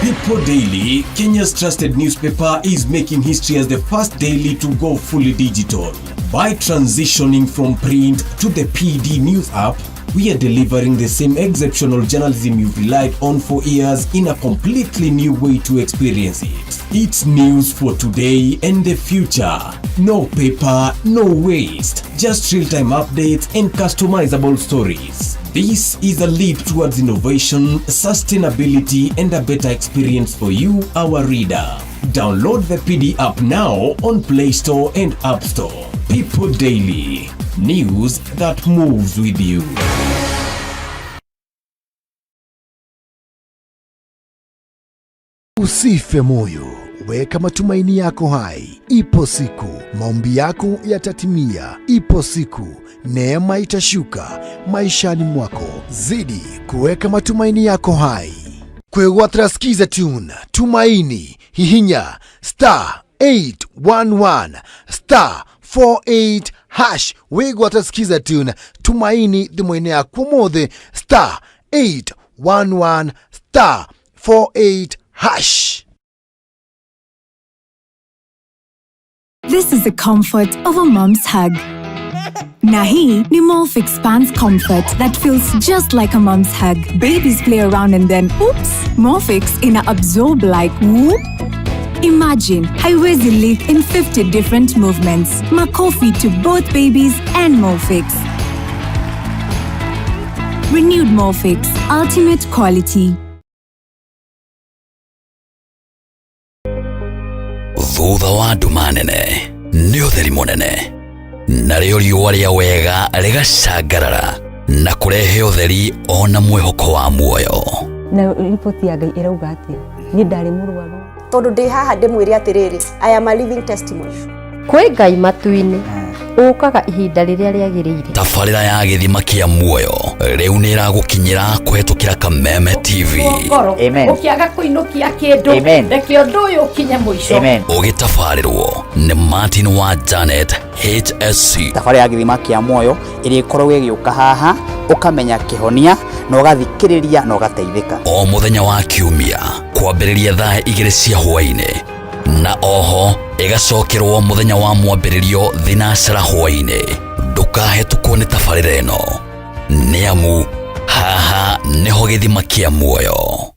People Daily, Kenya's trusted newspaper, is making history as the first daily to go fully digital. By transitioning from print to the PD News app, we are delivering the same exceptional journalism you've relied on for years in a completely new way to experience it. It's news for today and the future. No paper, no waste. Just real-time updates and customizable stories. This is a leap towards innovation, sustainability, and a better experience for you, our reader. Download the PD app now on Play Store and App Store. People Daily. News that moves with you. Usife moyo, weka matumaini yako hai. Ipo siku maombi yako yatatimia. Ipo siku neema itashuka maishani mwako. Zidi kuweka matumaini yako hai. Kwĩgwatĩra Skiza Tune, Tumaini, hihinya star 811 star 48 hash wĩgwatĩra Skiza Tune, Tumaini thimũ-inĩ yaku ũmũthĩ, star 811 star 48 hash. This is the comfort of a mom's hug. Na hii ni Molfix Pants Comfort that feels just like a mom's hug. Babies play around and then oops, Molfix ina absorb like whoop. Imagine haiwezi leak in 50 different movements. Makofi to both babies and Molfix. Renewed Molfix, ultimate quality. Thutha wa nduma nene nĩ ũtheri mũnene, narĩo riũa rĩa wega rĩgacangarara na kũrehe ũtheri ona mwĩhoko wa muoyo. Na riboti ya Ngai ĩrauga atĩa? Niĩ ndarĩ mũrwaru. Tondũ ndĩ haha ndĩmwĩre atĩrĩrĩ, I am a living testimony. Kwĩ Ngai matu-inĩ ũkaga ihinda rĩrĩa rĩagĩrĩire. Tabarĩra ya gĩthima kĩa muoyo rĩu nĩ ĩragũkinyĩra kũhetũkĩra Kameme TV. Ngoro ũkĩaga kũinũkia kĩndũ, reke ũndũ ũyũ ũkinye mũico. Ũgĩtabarĩrwo nĩ Martin wa Janet HSC. Thabarĩ ya gĩthima kĩa muoyo ĩrĩa ĩkoragwo ĩgĩũka haha, ũkamenya kĩhonia na ũgathikĩrĩria na ũgateithĩka. O mũthenya wa kiumia kwambĩrĩria thaa 2 cia hwaĩ-inĩ, na oho ĩgacokerwo mũthenya wa mwambĩrĩrio thinacara hwaĩ-inĩ. Ndũkahetũkwo nĩ tabarĩra ĩno, nĩ amu haha nĩho gĩthima kĩa muoyo.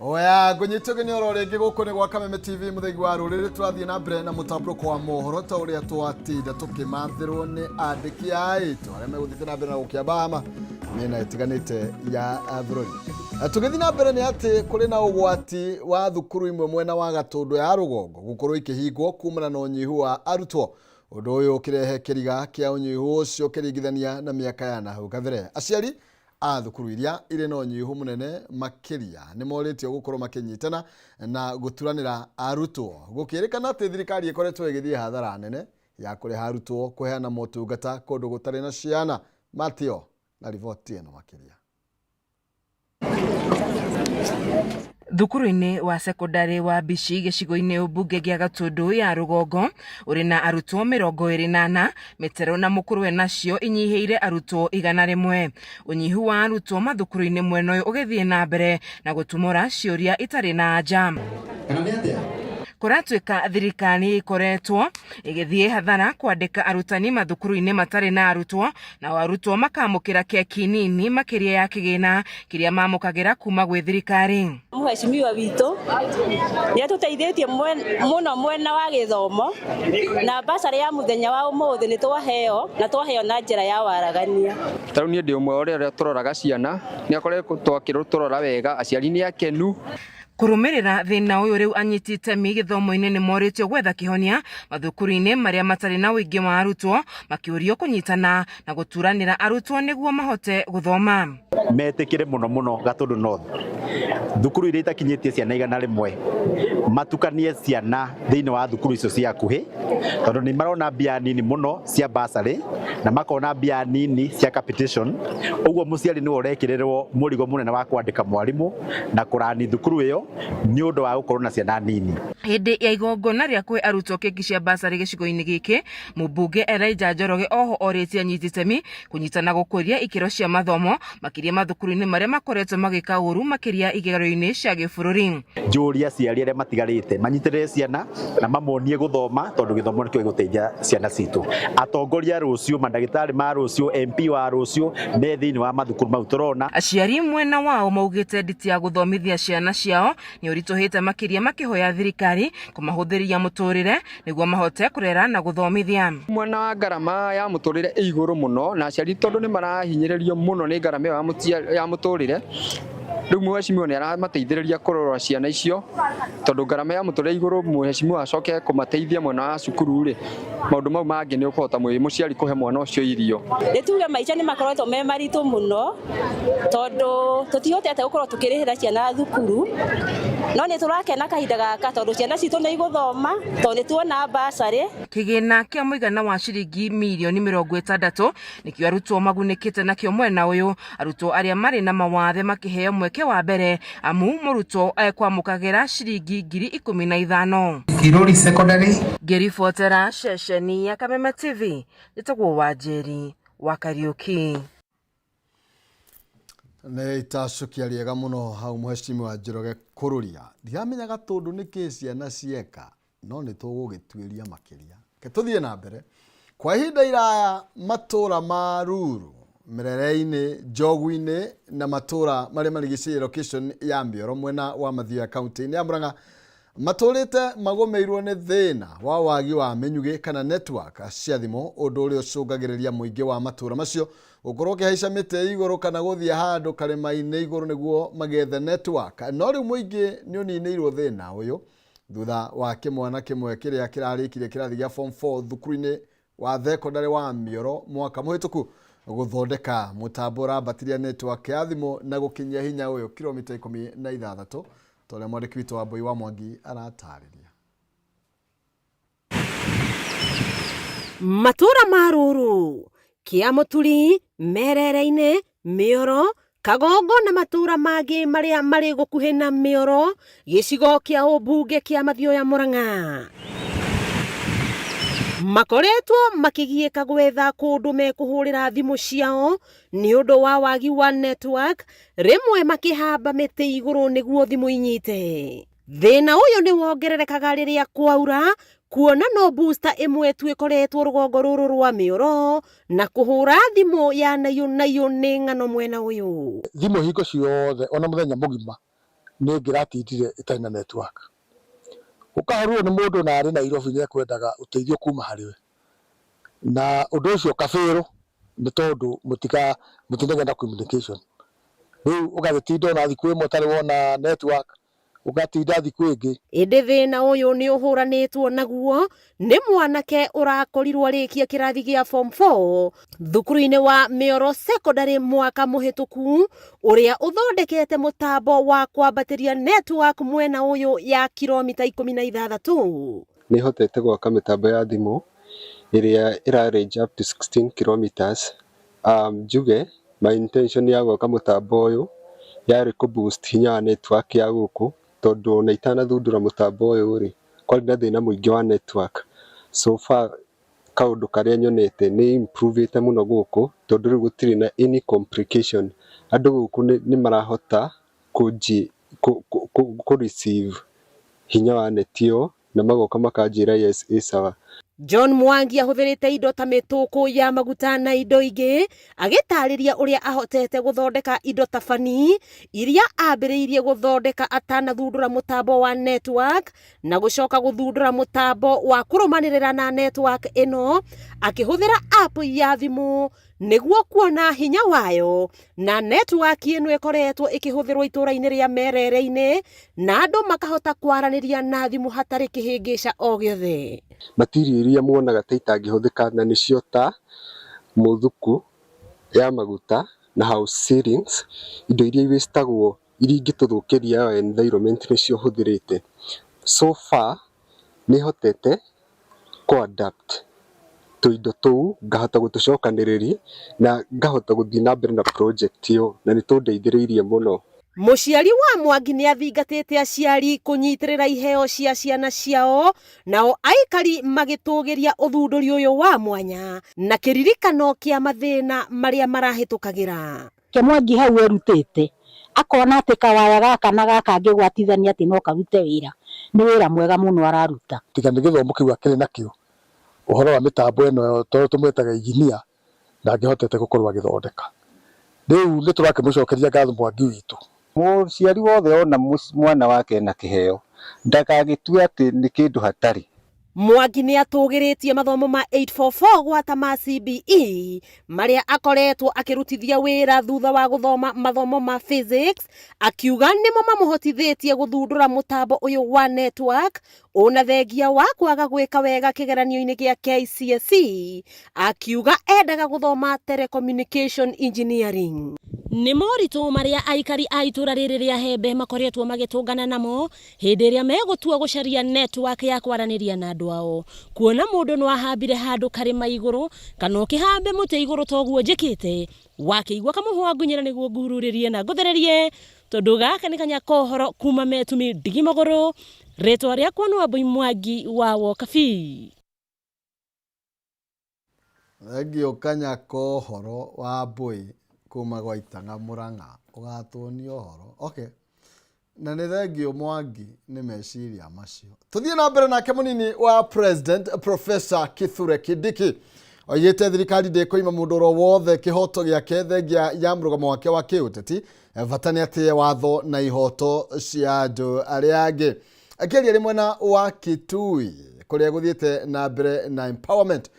Oya ngũnyite ũgeni oro rĩngĩ gũkũ nĩ gwa Kameme TV, mũthegi wa rũrĩrĩ. Tũrathiĩ na mbere na mũtambũrũko wa mohoro ta ũrĩa twatinda tũkĩmathĩrwo nĩ andĩki aitũ arĩa megũthiĩte na mbere na gũkĩambahama mĩena ĩtiganĩte ya bũrũri. Tũgĩthiĩ na mbere nĩ atĩ kũrĩ na ũgwati wa thukuru imwe mwena wa Gatũndũ ya rũgongo gũkorwo ikĩhingwo kumana na ũnyihu wa arutwo, ũndũ ũyũ ũkĩrehe kĩriga kĩa ũnyihu ũcio ũkĩringithania na mĩaka ya nahau kabere. Aciari a thukuru iria irĩ na ũnyihu mũnene makĩria nĩ morĩtio gũkorwo makĩnyitana na gũturanĩra arutwo, gũkĩrĩkana atĩ thirikari ĩkoretwo ĩgĩthiĩ hathara nene ya kũrĩha arutwo kũheana motungata kũndũ gũtarĩ na ciana. Matio na riboti ĩno makĩria. Thukuru-inĩ wa sekondarĩ wa Mbici gĩcigo-inĩ mbunge gĩa Gatũndũ ya rũgongo ũrĩ na arutwo 24, mĩtero na mũkũrwe nacio inyihĩire arutwo 100. Ũnyihu wa arutwo mathukuru-inĩ mwena ũyũ ũgĩthiĩ na mbere na gũtumũra ciũria itarĩ na anja. Kũratuĩka thirikari ĩkoretwo ĩgĩthiĩ hathara kwandĩka arutani mathukuru-inĩ matarĩ na arutwo, nao arutwo makamũkĩra keki nini makĩria ya kĩgĩna kĩrĩa mamũkagĩra kuma gwĩ thirikari. Mheshimiwa witũ nĩ atũteithĩtie mũno mwena wa gĩthomo na basarĩ ya mũthenya wa ũmũthĩ nĩ twaheo na twaheo na njĩra ya waragania. Ta rĩu niĩ ndĩ ũmwe wa ũrĩa tũroraga ciana, nĩ akoretwo akĩtũrora wega, aciari nĩ akenu. Kũrũmĩrĩra thĩna ũyũ rĩu anyiti itemi gĩthomo-inĩ nĩ morĩtio gwetha kĩhonia mathukuru-inĩ marĩa matarĩ na ũingĩ wa arutwo, makĩũrio kũnyitana na gũturanĩra arutwo nĩguo mahote gũthoma. Metĩkĩre mũno mũno Gatũndũ North, thukuru iria itakinyĩtie ciana 100 matukanie ciana thĩinĩ wa thukuru icio cia hakuhĩ, tondũ nĩ marona mbia nini mũno cia bursary na makona mbia nini cia capitation. Ũguo mũciari nĩwe ũrekĩrĩrwo mũrigo mũnene wa kwandĩka mwarimũ na kũrani thukuru ĩyo nĩ ũndũ wa gũkorwo na ciana nini. Hĩndĩ ya igongona rĩa kũhe arutwo keki cia bursary gĩcigo-inĩ gĩkĩ, mũmbunge Elijah Njoroge oho orĩtie anyiti itemi kũnyitana gũkũria ikĩro cia mathomo makĩria mathukuru-inĩ marĩa makoretwo magĩka ũru makĩria igerio-inĩ cia gĩbũrũri. Njũria aciari arĩa matigarĩte manyitĩrĩre ciana na mamonie gũthoma, tondũ gĩthomo nĩkĩo gĩgũteithia ciana citũ. Atongoria rũciũ, mandagĩtarĩ ma rũciũ, MP wa rũciũ me thĩinĩ wa mathukuru mau tũrona. Aciari mwena wao maugĩte nditi ya gũthomithia ciana ciao nĩ ũritũhĩte makĩria, makĩhoya thirikari kũmahũthĩria mũtũrĩre nĩguo mahote kũrera na gũthomithia. Mwena wa ngarama ya mũtũrĩre ĩ igũrũ mũno, na aciari tondũ nĩ marahinyĩrĩrio mũno nĩ ngarama ĩyo ya mũtũrĩre, rĩu mheshimiwa nĩ aramateithĩrĩria kũrora ciana icio, tondũ ngarama ya mũtũrĩre igũrũ, mheshimiwa acoke kũmateithia mwena wa cukuru rĩ, maũndũ mau mangĩ nĩ ũkũhota mũciari kũhe mwana ũcio irio. Nĩ tuge maica nĩ makoretwo me maritũ mũno, tondũ tũtihotete gũkorwo tũkĩrĩhĩra ciana thukuru, no nĩ tũrakena kahinda gaka tondũ ciana citũ nĩ igũthoma, tondũ nĩ tuona bursary. Kĩgĩna kĩa mũigana wa ciringi mirioni 60 nĩkĩo arutwo magunĩkĩte nakĩo mwena ũyũ, arutwo arĩa marĩ na mawathe makĩheo mweke wa mbere, amu mũrutwo ekwamũkagĩra ciringi 15,000. Kirori Secondary. Ngĩribotera ceceni ya Kameme TV, njĩtagwo Wanjeri wa Kariũki. Nĩ itacukia rĩega mũno hau mheshimiwa Njoroge kũrũria. Ndiramenya Gatũndũ nĩkĩ ciana cieka, no nĩ tũgũgĩtuĩria makĩria. Reke tũthiĩ na mbere. Kwa ihinda iraya matũra ma Ruru, Mĩrere-inĩ, Njogu-inĩ na matũra marĩa marigicĩirie location ya Mĩoro mwena wa Mathioya kaunti-inĩ ya Murang'a matũrĩte magũmĩirwo nĩ thĩna wa wagi wa mĩnyugĩ kana network cia thimũ, ũndũ ũrĩa ũcũngagĩrĩria mũingĩ wa matũra macio gũkorwo ũkĩhaica mĩtĩ igũrũ kana gũthiĩ handũ karĩma-inĩ igũrũ nĩguo magethe network. No rĩu mũingĩ nĩ ũninĩirwo thĩna ũyũ thutha wa kĩmwana kĩmwe kĩrĩa kĩrarĩkirie kĩrathi gĩa form 4 thukuru-inĩ wa thekondarĩ wa Mĩoro mwaka mũhĩtũku gũthondeka mũtambo ũrambatiria network ya thimũ na gũkinyia hinya ũyũ kilomita 16, ta ũrĩa mwandĩki witũ wa Mbui wa Mwangi aratarĩria. Matũra ma Rũrũ, Kĩamũturi, Merere-inĩ, Mĩoro, Kagongo na matũra mangĩ marĩa marĩ gũkuhĩ na Mĩoro, gĩcigo kĩa ũmbunge kĩa Mathioya Murang'a, makoretwo makĩgiĩka gwetha kũndũ mekũhũrĩra thimũ ciao nĩ ũndũ wa wagi wa network, rĩmwe makĩhamba mĩtĩ igũrũ nĩguo thimũ inyite. Thĩna ũyũ nĩ wongererekaga rĩrĩa kwaura, kuona no booster ĩmwe tu ĩkoretwo rũgongo rũrũ rwa Mĩoro, na kũhũra thimũ ya naiyũ naiyũ nĩ ng'ano mwena ũyũ. Thimũ hingo ciothe ona mũthenya mũgima nĩ ĩngĩratindire ĩtarĩ na network. Ũkahũrĩrwo nĩ mũndũ na arĩ Nairobi nĩ ekwendaga ũteithio kuma harĩ we, na ũndũ ũcio ũkabĩrwo nĩ tondũ mũtinagĩa na communication. Rĩu ũgagĩtinda ona thikũ ĩmwe ũtarĩ wona network, ũgatinda thikũ ĩngĩ. Ĩndĩ thĩna ũyũ nĩ ũhũranĩtwo naguo nĩ mwanake ũrakorirwo arĩkia kĩrathi gĩa form 4 thukuru-inĩ wa Mĩoro Secondary mwaka mũhĩtũku, ũrĩa ũthondekete mũtambo wa kwambatĩria network mwena ũyũ ya kilomita 16. Nĩ hotete gwaka mĩtambo ya thimũ ĩrĩa ĩra range up to 16 kilometers. Njuge my intention ya gwaka mũtambo ũyũ yarĩ kũ boost hinya wa network ya gũkũ, tondũ ona itanathundũra mũtambo ũyũ rĩ, kwarĩ na thĩna mũingĩ wa network. So far kaũndũ karĩa nyonete nĩ improve ĩte mũno gũkũ, tondũ rĩu gũtirĩ na any complication. Andũ gũkũ nĩ marahota kũ receive hinya wa neti ĩyo na magoka makanjĩra yes ĩ sawa. John Mwangi ahũthĩrĩte indo ta mĩtũkũ ya maguta na indo ingĩ agĩtarĩria ũrĩa ahotete gũthondeka indo ta bani iria ambĩrĩirie gũthondeka atanathundũra mũtambo wa network na gũcoka gũthundũra mũtambo wa kũrũmanĩrĩra na network ĩno akĩhũthĩra app ya thimũ nĩguo kuona hinya wayo na network ĩno ĩkoretwo ĩkĩhũthĩrwo itũũra-inĩ rĩa Merere-inĩ na andũ makahota kwaranĩria na thimũ hatarĩ kĩhĩngĩca o gĩothe. Material iria muonaga ta itangĩhũthĩka na nĩcio ta mũthuku ya maguta na house ceilings, indo iria iwastagwo iria ingĩtũthũkĩria environment nĩcio hũthĩrĩte. So far nĩhotete kũ adapt tũindo tũu ngahota gũtũcokanĩrĩria na ngahota gũthiĩ na mbere na project ĩyo na nĩtũndeithĩrĩirie mũno. Mũciari wa Mwangi nĩ athingatĩte aciari kũnyitĩrĩra iheo cia ciana ciao nao aikari magĩtũgĩria ũthundũri ũyũ wa mwanya na kĩririkano kĩa mathĩna marĩa marahĩtũkagĩra. Ke Mwangi hau erutĩte akona atĩ kawaya gaka na gaka angĩgwatithania atĩ no karute wĩra nĩ wĩra mwega mũno araruta. Tiga nĩ gĩthomo kĩu akĩrĩ nakĩo ũhoro wa mĩtambo ĩno tondũ tũmwĩtaga engineer ndangĩhotete gũkorwo agĩthondeka. Rĩu nĩ tũrakĩmũcokeria ngatho Mwangi witũ. Mũciari wothe ona mwana wake ena kĩheo ndagagĩtue atĩ nĩ kĩndũ hatarĩ. Mwangi nĩ atũgĩrĩtie mathomo ma 844 gwata ma CBE marĩa akoretwo akĩrutithia wĩra thutha wa gũthoma mathomo ma physics akiuga nĩmo mamũhotithĩtie gũthundũra mũtambo ũyũ wa network ona thengia wa kwaga gwĩka wega kĩgeranio-inĩ gĩa KCSE akiuga endaga gũthoma telecommunication engineering. Nĩ moritũ marĩa aikari a itũra rĩrĩ rĩa Hembe makoretwo magĩtũngana namo hĩndĩ ĩrĩa megũtua gũcaria network ya kwaranĩria na andũ ao kuona mũndũ no ahambire handũ karĩma igũrũ kana ũkĩhambe mũtĩ igũrũ toguo njĩkĩte wakĩigua kamũhwa ngunyĩra nĩguo nguhurũrĩrie na ngũthererie tondũ gaka nĩ kanya kohoro kuma metumi ndigi magũrũ rĩtwa rĩakwa nĩ Wambui Mwangi wa Wokabi. Thengio kanya kohoro wa Mbui kuma gwa Itang'a Murang'a ũgatuonia ũhoro. Okay. Na nĩ thengio Mwangi nĩ meciria macio. Tũthiĩ na mbere nake mũnini wa President Professor Kithure Kindiki oigĩte thirikari ndĩkũima mũndũ oro wothe kĩhoto gĩake thengia ya mũrũgamo wake wa kĩũteti bata nĩ atĩe watho na ihoto cia andũ arĩa angĩ. Akĩaria arĩ mwena wa Kitui kũrĩa gũthiĩte na mbere na empowerment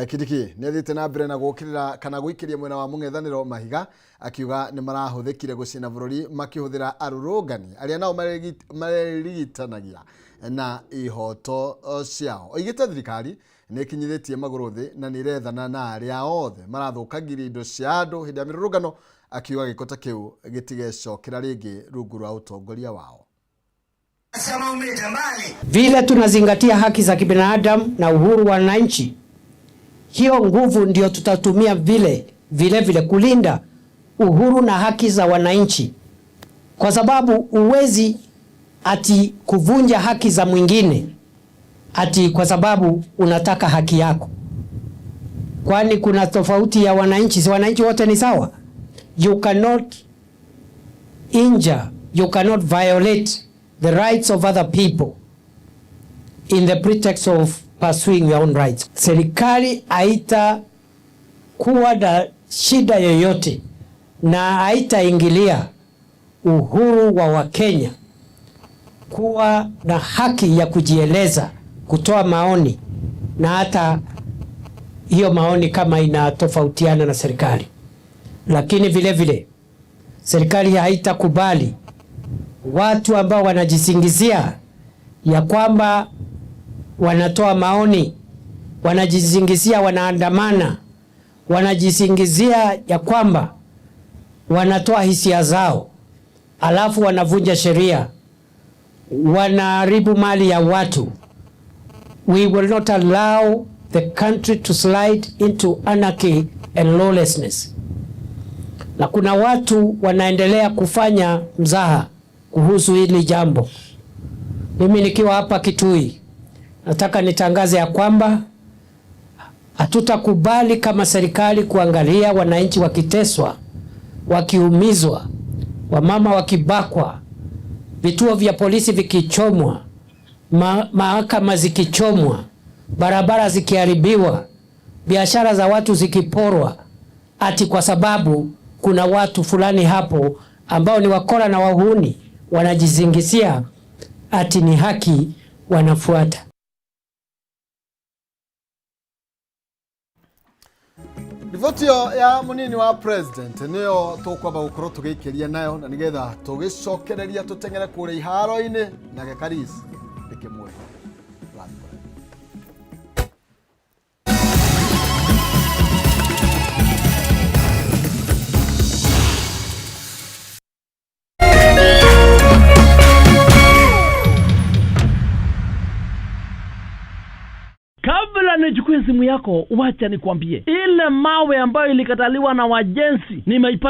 Kindiki nĩ athiĩte na mbere na gũkĩrĩra kana gũikĩria mwena wa mũng'ethanĩro mahiga akiuga nĩ marahũthĩkire gũcina bũrũri makĩhũthĩra arũrũngani arĩa nao marerigitanagia na ihoto ciao. Oigĩte thirikari nĩ ĩkinyithĩtie magũrũ thĩ na nĩ ĩrethana na arĩa othe marathũkangirie indo cia andũ hĩndĩ ya mĩrũrũngano akiuga gĩko ta kĩu gĩtigecokera rĩngĩ rungu rwa ũtongoria wao. Vile tunazingatia haki za kibinadamu na uhuru wa wananchi, hiyo nguvu ndio tutatumia vile vile vile kulinda uhuru na haki za wananchi, kwa sababu uwezi ati kuvunja haki za mwingine ati kwa sababu unataka haki yako, kwani kuna tofauti ya wananchi? Si wananchi wote ni sawa? You cannot injure, you cannot violate the rights of other people in the pretext of pursuing your own rights. Serikali haitakuwa na shida yoyote na haitaingilia uhuru wa Wakenya kuwa na haki ya kujieleza, kutoa maoni na hata hiyo maoni kama inatofautiana na serikali. Lakini vile vile serikali haitakubali watu ambao wanajisingizia ya kwamba wanatoa maoni, wanajisingizia wanaandamana, wanajisingizia ya kwamba wanatoa hisia zao, alafu wanavunja sheria, wanaharibu mali ya watu. We will not allow the country to slide into anarchy and lawlessness. Na kuna watu wanaendelea kufanya mzaha kuhusu hili jambo. Mimi nikiwa hapa Kitui, nataka nitangaze ya kwamba hatutakubali kama serikali kuangalia wananchi wakiteswa, wakiumizwa, wamama wakibakwa, vituo vya polisi vikichomwa, Mahakama zikichomwa, barabara zikiharibiwa, biashara za watu zikiporwa, ati kwa sababu kuna watu fulani hapo ambao ni wakora na wahuni wanajizingizia ati ni haki wanafuata. Riboti ĩyo ya mũnini wa president nĩyo tũkwamba gũkorwo tũgĩikĩria nayo na nĩgetha tũgĩcokereria tũteng'ere kũrĩa iharo-inĩ na Gekaris ndĩkĩmwe. Kabla nichukue simu yako, wacha nikwambie, ile mawe ambayo ilikataliwa na wajenzi nimeipata.